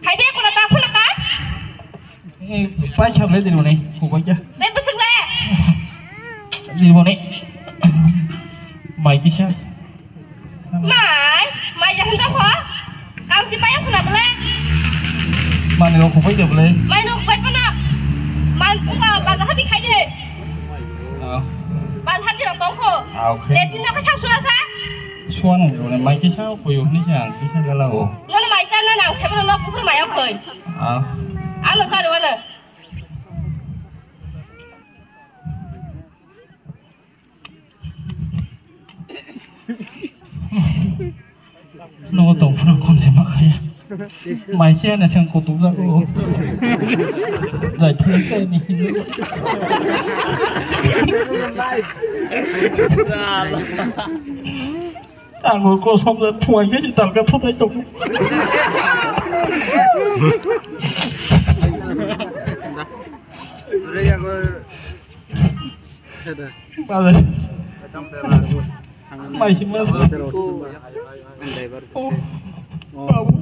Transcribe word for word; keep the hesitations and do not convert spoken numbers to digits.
Hai be, kuna ta phulaka? Eh, pai khap le dirbo nai, ko pai kya? Be busuk le. Dirbo nai. Mai kisa. Mai, mai ya hunda kho. Kang si pai kuna bole. Mani rok ko pai de bole. Mai no pai kuna. Man puka ba ga hadi khai de. Ah. Ba hadi rok tong kho. Ah, okay. Le tin no ka sang suna sa. Suan ang jone mai kisa ko yo ni sa ang kisa gala o. Nono mai chan na nang sebo no pukur mai okhoi. Ah. Ano sa ro ano. Nogo tong phano kon se ma khaya. Mai se na sang kutuk jago. Jai thai se ni. Ang bo kosom ja thuai khe tal khe thotai tong. Bale. Mai sing mas. Oh. Babu.